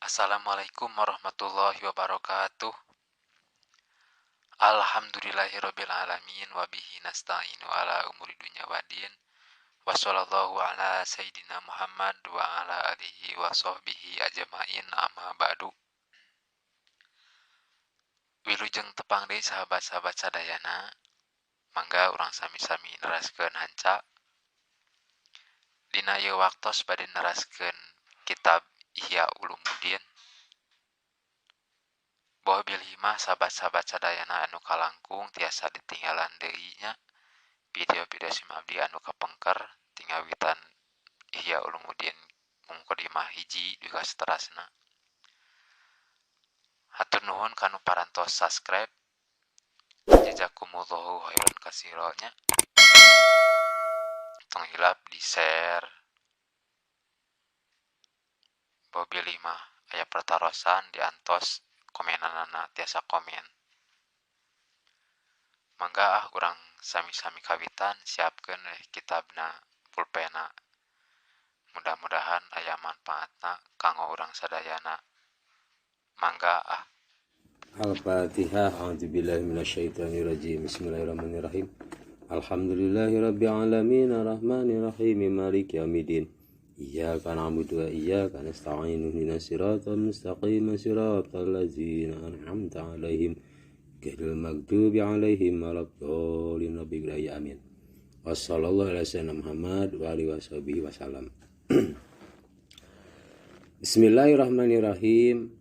Assalamualaikum warahmatullahi wabarakatuh. Alhamdulillahirabbil alamin wa bihi nasta'inu ala umuri dunya waddin. Wa sallallahu ala sayidina Muhammad wa ala alihi wa sahbihi ajmain amma ba'du. Wilujeng tepang deui sahabat-sahabat sadayana. Mangga urang sami-sami neraskeun hanca. Dina ieu waktos bade neraskeun kitab Ihya Ulumuddin. Boh bilih mah sahabat-sahabat sadayana anu kalangkung tiasa ditinggalan deui nya video-video sim abdi anu kapengker tingawitan Ihya Ulumuddin mungkodimah hiji dugi ka saterasna. Hatur nuhun kanu parantos subscribe. Jazakumullahu khairan katsira nya. Tong hilap di share. Boh bilih mah aya pertarosan diantos komenanana tiasa komen. Mangga ah urang sami-sami kawitan siapkeun we kitabna pulpena. Mudah-mudahan aya manfaatna kanggo urang sadayana. Mangga ah. Al-Fatihah. A'udzubillahi minasyaitonirrajim. Bismillahirrahmanirrahim. Alhamdulillahirabbil alamin arrahmanirrahim maliki yaumiddin. Iyyaka na'budu wa iyyaka nasta'in ihdinas siratal mustaqim siratal ladzina an'amta 'alaihim ghairil maghdubi 'alaihim waladdallin. Rabbil amin. Wassallallahu ala sayyidina Muhammad wa alihi washabihi wasallam. Bismillahirrahmanirrahim.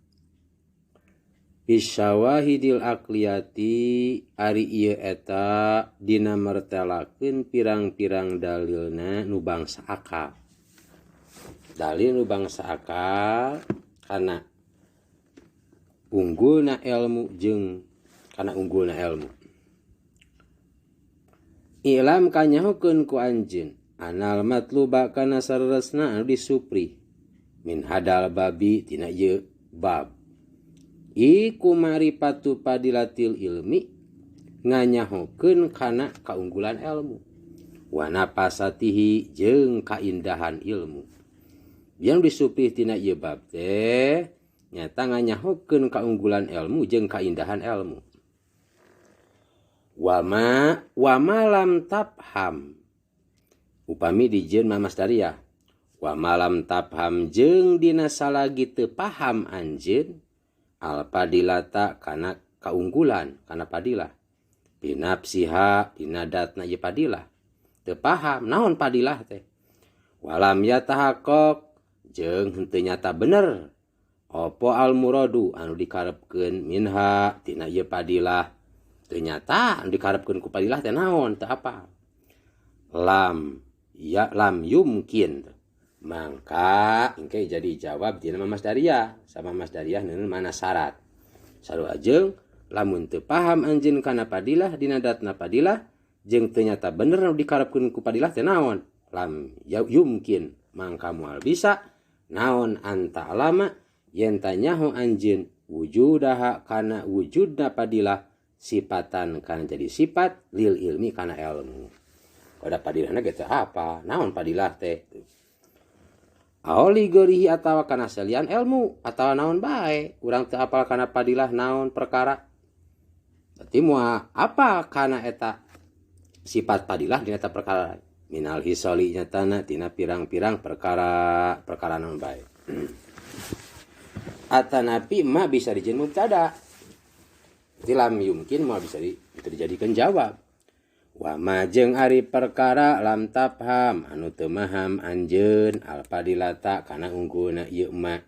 Bisyawahidil aqliyati ari ieu eta dina mertelakeun pirang-pirang dalilna nu bangsa akal. Dalil nu bangsa akal kana unggulna ilmu jeung kana unggulna ilmu. Ilam kanyahokeun ku anjeun anal matluba kana sareresna anu disupri min hadal babi tina ieu bab. Iku maripatu padilatil ilmi nganyahokeun kana kaunggulan ilmu wa napasatihi jeung kaindahan ilmu. Yang disupih tina ieu bab teh nyata nganyahokeun kaunggulan ilmu jeung kaindahan ilmu. Wama wama lam tafham upami dijieun ma masdariah wa malam tafham jeung dina salagi teu paham anjeun al padilata kana kaunggulan kana padilah binafsiha dina datna ieu padilah teu paham naon padilah teh walam yatahaqqaq jeung henteu nyata bener apa al muradu anu dikarepkeun minha tina ieu padilah teu nyata anu dikarepkeun ku padilah teh naon teu apa lam ya lam yumkin mangka engke jadi jawab dina masdariah sama masdariah neun mana syarat sarua jeung lamun teu paham anjeun kana padilah dina datna padilah jeung teu nyata bener anu dikarepkeun ku padilah teh naon lam yumkin mangka moal bisa naon anta alama yen tanyaho anjeun wujudaha kana wujudna padilah sifatan kana jadi sifat lil ilmi kana ilmu. Kada padilahna ge teu apa naon padilah teh aoli gorihi atawa kana salian ilmu atawa naon bae urang teu apal kana padilah naon perkara berarti moal apa kana eta sifat padilah dina eta perkara minal hisoli nyatana tina pirang-pirang perkara perkara naon bae. Atanapi ma bisa dijieun mubtada tilam yumkin moal bisa dijadikan jawab. Wa ma jeung ari perkara lam tafham anu teu maham anjeun al padilata kana unggulna ieu ma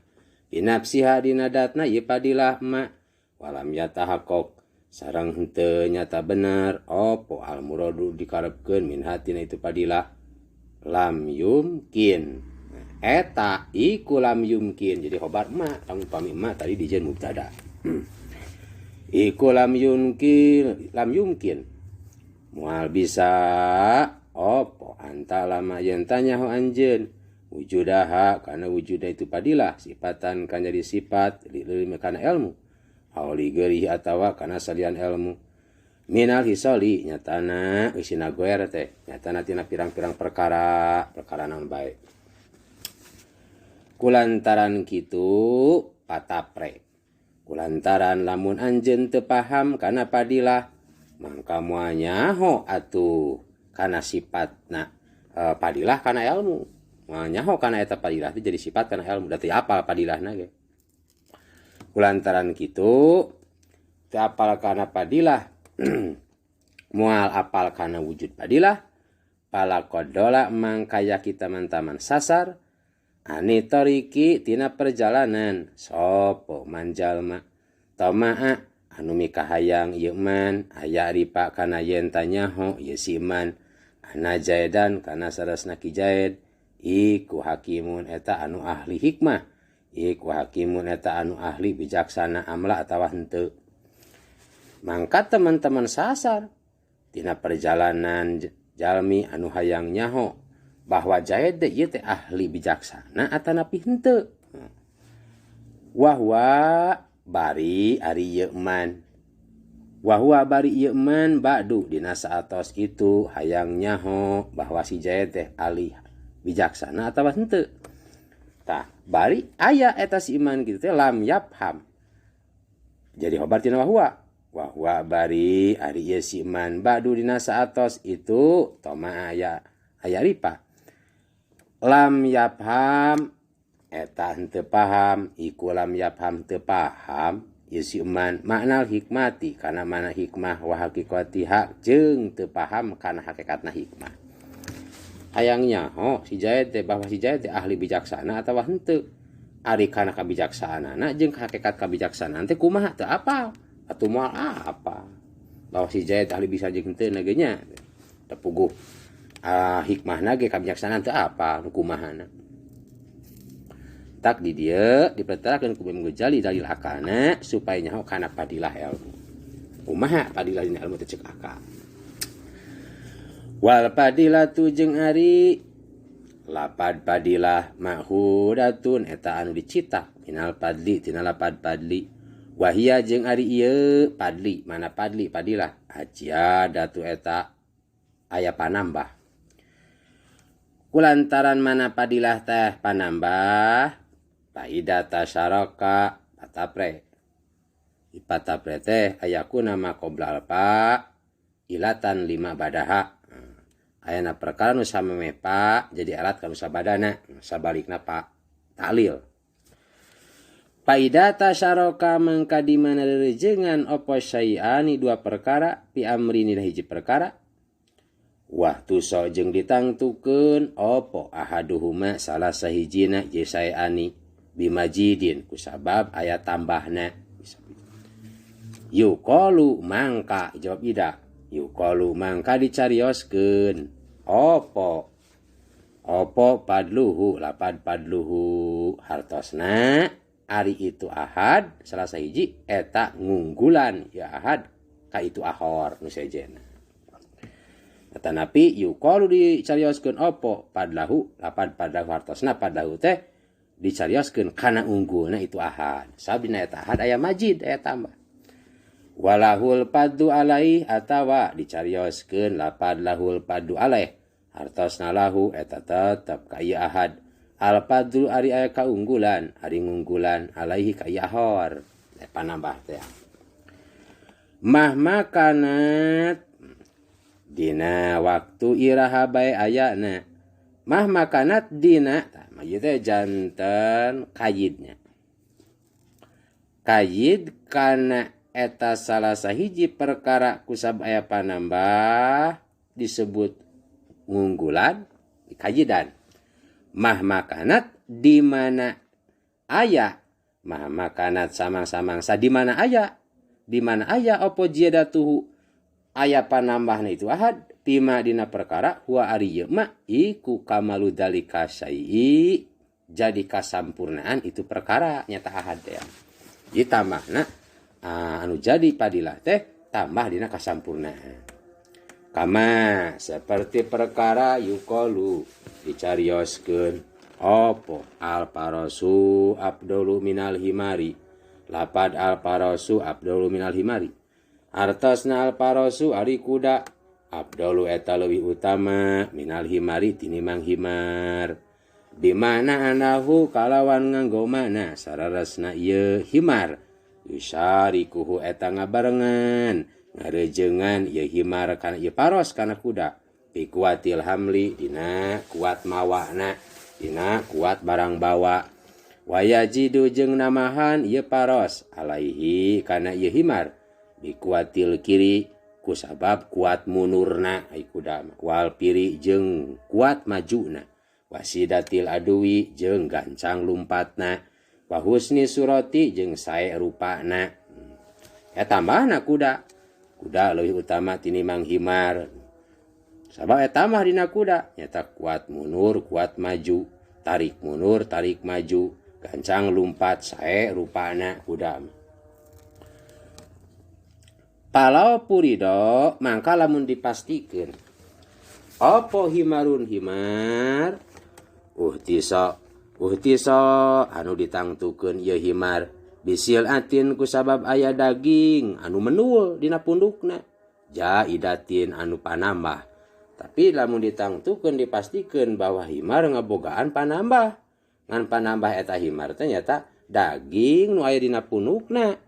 binafsiha dina datna ieu padilah ma walam yatahaqqaq sareng henteu nyata bener opo al muradu dikarepkeun min hatina itu padilah lam yumkin eta iku lam yumkin jadi khobar ma lamun pami ma tadi dijieun mubtada. Iku lam yumkin lam yumkin moal bisa opo anta lama yen tanyaho anjeun wujudaha kana wujuda itu padilah sifatan kana jadi sifat lil kana ilmu auli geurih atawa kana salian ilmu minal hisali nyatana isina goer teh nyatana tina pirang-pirang perkara perkara naon bae kulantaran kitu Patapre kulantaran lamun anjeun teu paham kana padilah mangka moal nyaho atuh kana sifatna padilah kana ilmu, moal nyaho kana eta padilah teh jadi sifat kana ilmu, da teu apal padilahna ge. Kulantaran kitu teu apal kana padilah moal apal kana wujud padilah, palakodola mangkaya kita teman-teman sasar ani toriki tina perjalanan sopo manjalma tomaa anu mikahayang ieu man aya ripa kana yen tanyaho ieu si man ana jaidan kana sarasna ki Jaid iku hakimun eta anu ahli hikmah, iku hakimun eta anu ahli bijaksana amla atawa henteu. Mangka teman-teman sasar tina perjalanan jalmi anu hayang nyaho bahwa Jaid ieu teh ahli bijaksana atanapi henteu. Wahwa bari ari ieu man, wahwa bari ieu man ba'du dina saatos itu hayang nyaho bahwa si Jaid teh ahli bijaksana atawa henteu. Tah bari aya eta si iman kitu teh lam yafham. Jadi khobar tina wahwa, wahwa bari ari ieu si iman ba'du dina saatos itu toma aya aya ripa. Lam yafham eta henteu paham, iku lam yafham teu paham ieu si iman makna hikmati kana mana hikmah wa haqiqatiha jeung teu paham kana hakikatna hikmah. Hayang nyaho si Jaid teh bahwa si Jaid teh ahli bijaksana atawa henteu. Ari kana kabijaksanana jeung hakikat kabijaksanaan teh kumaha teu apal atuh moal apa bahwa si Jaid ahli bisa jeung henteu na ge nya teu puguh hikmahna ge kabijaksanaan teu apa nu kumahana. Tak di dieu dipertarakeun ku Imam Ghazali dalil akalna supaya nyaho kana padilah ilmu. Kumaha padilah dina ilmu teh ceuk akal. Wal padilatu jeung ari lapad padilah mahudatun eta anu dicita minal padli tina lapad padli. Wahia jeung ari ieu padli mana padli padilah ajiadatu eta aya panambah. Kulantaran mana padilah teh panambah paida tasyaraka patapre. Patapre teh ayakuna ma qoblal pa ilatan lima badaha. Ayana perkara nu sameme pa jadi alat ka nu sabadana sabalikna pa ta'lil. Paida tasyaraka mangka di mana rerejengan apa syai'ani dua perkara pi amrini hiji perkara. Wah tuso jeung ditangtukeun opo ahaduhuma salah sahijina ye syai'ani bimajidin kusabab aya tambahna. Yuqalu mangka jawab ida. Yuqalu mangka dicarioskeun opo opo padluhu lapad padluhu hartosna ari itu ahad salah sahiji eta ngunggulan ya ahad ka itu ahor nu sejenna. Tanapi yuqalu dicarioskeun opo padlahu lapad padlahu hartosna padlahu teh dicarioskeun kana unggulna itu ahad. Sabdina eta ahad aya majid aya tambah. Walahul paddu alaih atawa dicarioskeun lapad lahul paddu alaih hartosna lahu eta tetep ka ieu ahad. Al paddu ari aya kaunggulan ari ngunggulan alaihi ka ieu ahor. Panambah teh. Mahma kanat dina waktu iraha bae ayana mah makanat dina tah mah ieu teh janten kayidnya. Kayid kana eta salah sahiji perkara kusab aya panambah disebut ngunggulan kayidan. Mah makanat di mana aya mah makanat samang-samangsa di mana aya di mana aya opo ziyadatuhu aya panambahna itu ahad tima dina perkara huwa ari ieu ma iku kamalu dalika syai'i jadi kasampurnaan itu perkara nyata ahad teh. Ditambahna anu jadi padilah teh tambah dina kasampurnaan. Kama seperti perkara yuqalu dicarioskeun opo al parasu abdulu minal himari lapad al parasu abdulu minal himari artosna al parasu ari kuda abdulu eta leuwih utama minal himari tinimang himar. Bimana anahu kalawan nganggo mana sararesna ieu himar yusyarikuhu eta ngabarengan ngarejengan ieu himar kana ieu paros kana kuda bikuatil hamli dina kuat mawana dina kuat barang bawa wayajidu jeung namahan ieu paros alaihi kana ieu himar bikuatil kiri kusabab kuat munurna ai kuda wal piri jeung kuat majuna wasidatil aduwi jeung gancang lumpatna wa husni surati jeung sae rupana. Ya tambahna kuda. Kuda leuwih utama tinimbang himar. Sabab eta mah dina kuda nyata kuat munur, kuat maju, tarik munur, tarik maju, gancang lumpat sae rupana kuda. Palau purido mangka lamun dipastikeun apa himarun himar uhtisa anu ditangtukeun ieu himar bisil atin kusabab aya daging anu menul dina pundukna jaidatin anu panambah. Tapi lamun ditangtukeun dipastikeun bahwa himar ngabogaan panambah, ngan panambah eta himar teh nyata daging nu aya dina pundukna.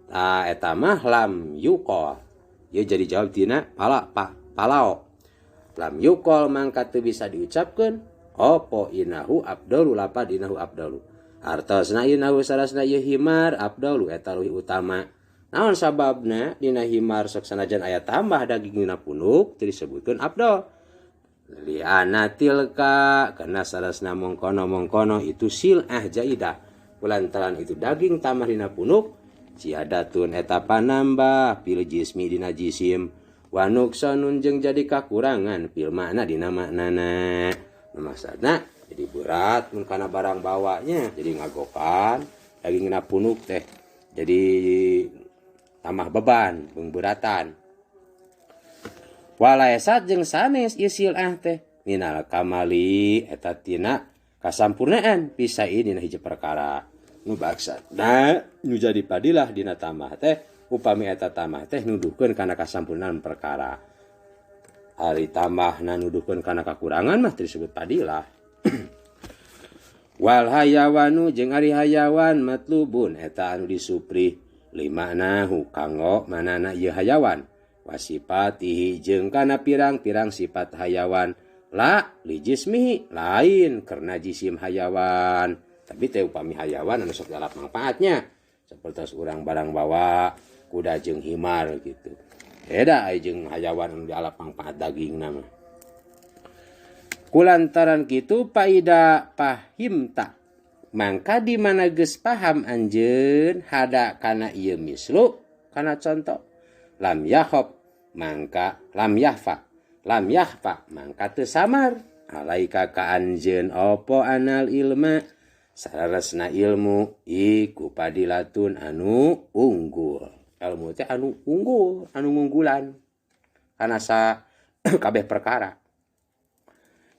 Tah eta mah lam yuqal. Ieu jadi jawab tina pala pa palao. Lam yuqal mangka teu bisa diucapkeun opo inahu abdalu lapad inahu abdalu. Artosna inahu sarasna ieu himar abdalu eta leuwih utama. Naon sababna dina himar sok sanajan aya tambah daging dina punuk teu disebutkeun abdal. Liana tilka kana sarasna mongkono-mongkono itu sil'ah jaidah. Kulantaran itu daging tambah dina punuk ciadatun eta panambah pil jismi dina jisim wa nuqsanun jeung jadi kakurangan pil makna dina maknana. Maksudna jadi berat mun kana barang bawanya jadi ngagokan daging dina punuk teh jadi tambah beban beungbeuratan. Walaesat jeung sanes ieu sil'ah teh minal kamali eta tina kasampurnaan bisa dina hiji perkara. Nu baksana nu jadi padilah dina tamah teh upami eta tamah teh nuduhkeun kana kasampurnaan perkara. Ari tambahna nuduhkeun kana kakurangan mah disebut padilah. Wal hayawanu jeung ari hayawan matlubun eta anu disuprih limanahu kanggo manana ieu hayawan wasipatihi jeung kana pirang-pirang sifat hayawan la lijismihi lain karena jisim hayawan. Tapi teh upami hayawan anu sok galap manfaatnya seperti urang barang bawa kuda jeung himar gitu. Beda ai jeung hayawan anu dialap manfaat dagingna mah. Kulantaran kitu paida pahimta mangka di mana geus paham anjeun hada kana ieu mislu kana contoh lam yahob mangka lam yahfa mangka teu samar alaika ka anjeun opo anal ilma sararesna ilmu iku padilatun anu unggul. Ilmu teh anu unggul, anu ngunggulan kana sa kabeh perkara.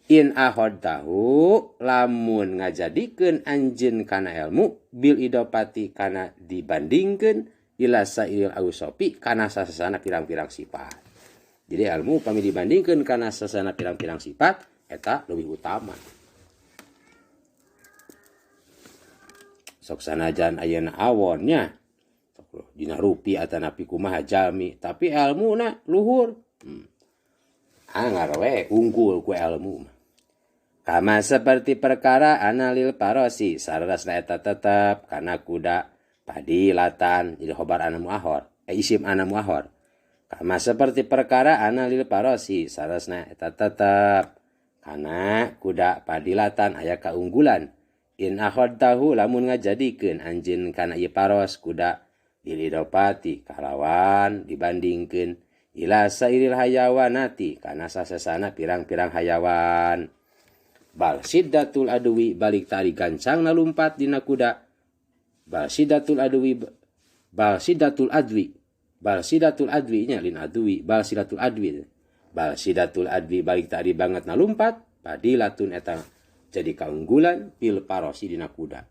In ahodtahu lamun ngajadikeun anjeun kana ilmu bil idopati kana dibandingkeun ila sairil ausopi kana sasana pirang-pirang sifat. Jadi ilmu upami dibandingkeun kana sasana pirang-pirang sifat eta leuwih utama. Sok sanajan ayeuna awonnya sok dina rupi atanapi kumaha jalmi tapi ilmuna luhur. Angar we unggul ku ilmu. Kama seperti perkara analil parosi sarasna eta tetep kana kuda padilatan jadi khobar ana muahor isim ana muahor. Kama seperti perkara analil parosi sarasna eta tetep kana kuda padilatan aya kaunggulan. In akhadtahu lamun ngajadikeun anjeun kana ieu paros kuda dilidopati kalawan dibandingkeun ila sairil hayawanati kana sasasana pirang-pirang hayawan. Bal siddatul adwi balik tari gancang nalumpat dina kuda. Bal siddatul adwi bal siddatul adwi bal siddatul adwi nya lin adwi bal siddatul adwi bal siddatul adwi balik tari banget nalumpat padilatun eta jadi kaunggulan pil parosi dina kuda.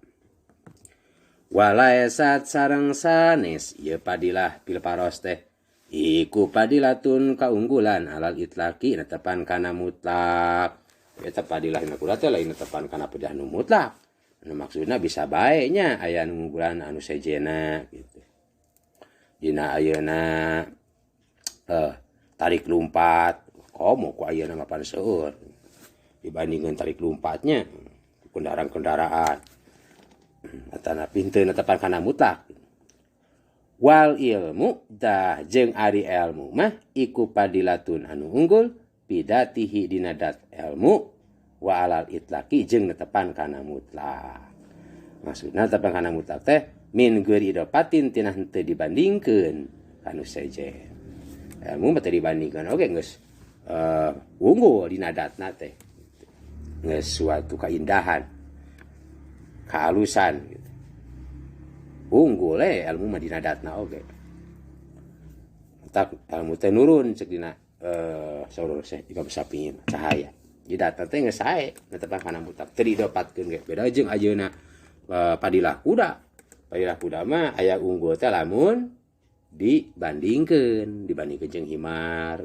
Walaesat sareng sanes ieu padilah pil paros teh iku padilatun kaunggulan alal itlaqi netepan kana mutlak. Eta fadilah dina kuda teh lain netepan kana pedah nu mutlak. Anu maksudna bisa bae nya aya nu ngunggulan anu sejena gitu. Dina ayeuna tarik lumpat komo ku ayeuna mah pan seueur dibandingkeun tarik lumpatnya kendaraan-kendaraan atanapi henteu netepan kana mutlak. Wal ilmu dah jeung ari ilmu mah iku padilatun anu unggul bidatihi dina dat ilmu wa alal itlaqi jeung netepan kana mutlak. Maksudna netepan kana mutlak teh min geur idopatin tina henteu dibandingkeun kanu sejen. Ilmu mah teu dibandingkeun oge geus unggul dina datna teh. Geus suatu kaindahan, kehalusan gitu. Unggul ilmu mah dina datna oge. Tak ilmu teh nurun cek dina saurur Syekh Imam Syafi'i cahaya. Di datna teh geus sae netepan kana mutlak teu didopatkeun ge. Beda jeung ayeuna padilah kuda. Padilah kuda mah aya unggul teh lamun dibandingkeun, dibandingkeun jeung himar.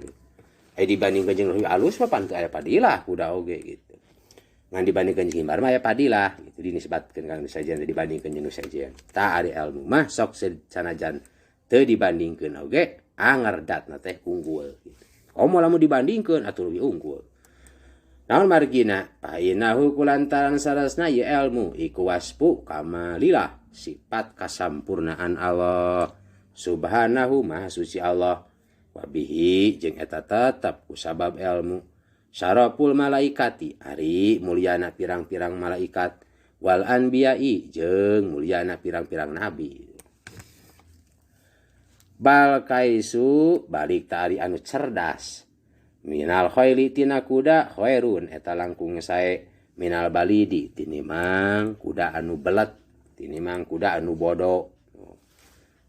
Aya dibandingkeun jeung leuwih alus mah pan teu aya padilah kuda oge gitu. Ngan dibandingkeun jeung himar mah aya padilah gitu dinisbatkeun kana nu sejen dibandingkeun jeung nu sejen. Tah ari ilmu mah sok sanajan teu dibandingkeun oge anger datna teh unggul gitu. Komo lamun dibandingkeun atuh leuwih unggul. Naon margina? Painahu kulantaran sarasna ieu ilmu iku wasfu kamalillah sifat kasampurnaan Allah subhanahu maha suci Allah wabihi jeung eta tetep kusabab ilmu syaraful malaikati ari mulyana pirang-pirang malaikat wal anbiya'i jeung mulyana pirang-pirang nabi. Bal kaisu balik ta ari anu cerdas minal khaili tina kuda khairun eta langkung sae minal balidi tinimang kuda anu belet tinimang kuda anu bodoh.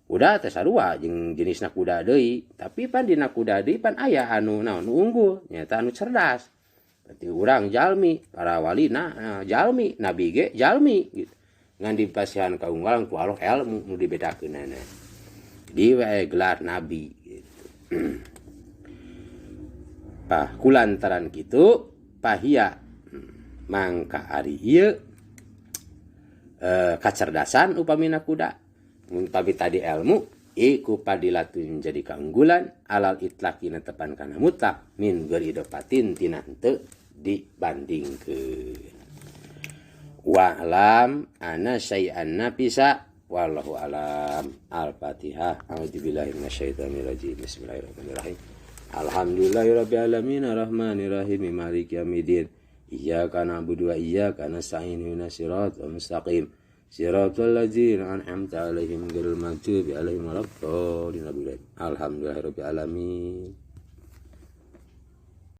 Kuda teh sarua jeung jenisna kuda deui tapi pan dina kuda deui pan aya anu naon nu unggul nyaeta anu cerdas. Berarti urang jalmi para walina jalmi nabi ge jalmi gitu. Ngan dipasihan kaunggalan ku Allah ilmu nu dibedakeunana. Jadi we gelar nabi gitu. Pah kulantaran kitu pahia mangka ari ieu kacerdasan upamina kuda upami tadi ilmu iku padilatun jadi keunggulan alal itlaqi netepan kana mutlak min geridopatin tina henteu dibandingkeun. Wa'lam ana syai'an nafisa wallahu alam. Al-Fatihah. A'udzubillahi minasyaitonirrajim. Bismillahirrahmanirrahim. Alhamdulillahirabbil alamin arrahmanirrahim maliki yaumiddin. Iyyaka na'budu wa iyyaka nasta'in ihdinas siratal mustaqim. Siratal ladzina an'amta 'alaihim ghairil maghdubi 'alaihim waladdallin. Alhamdulillahirabbil alamin.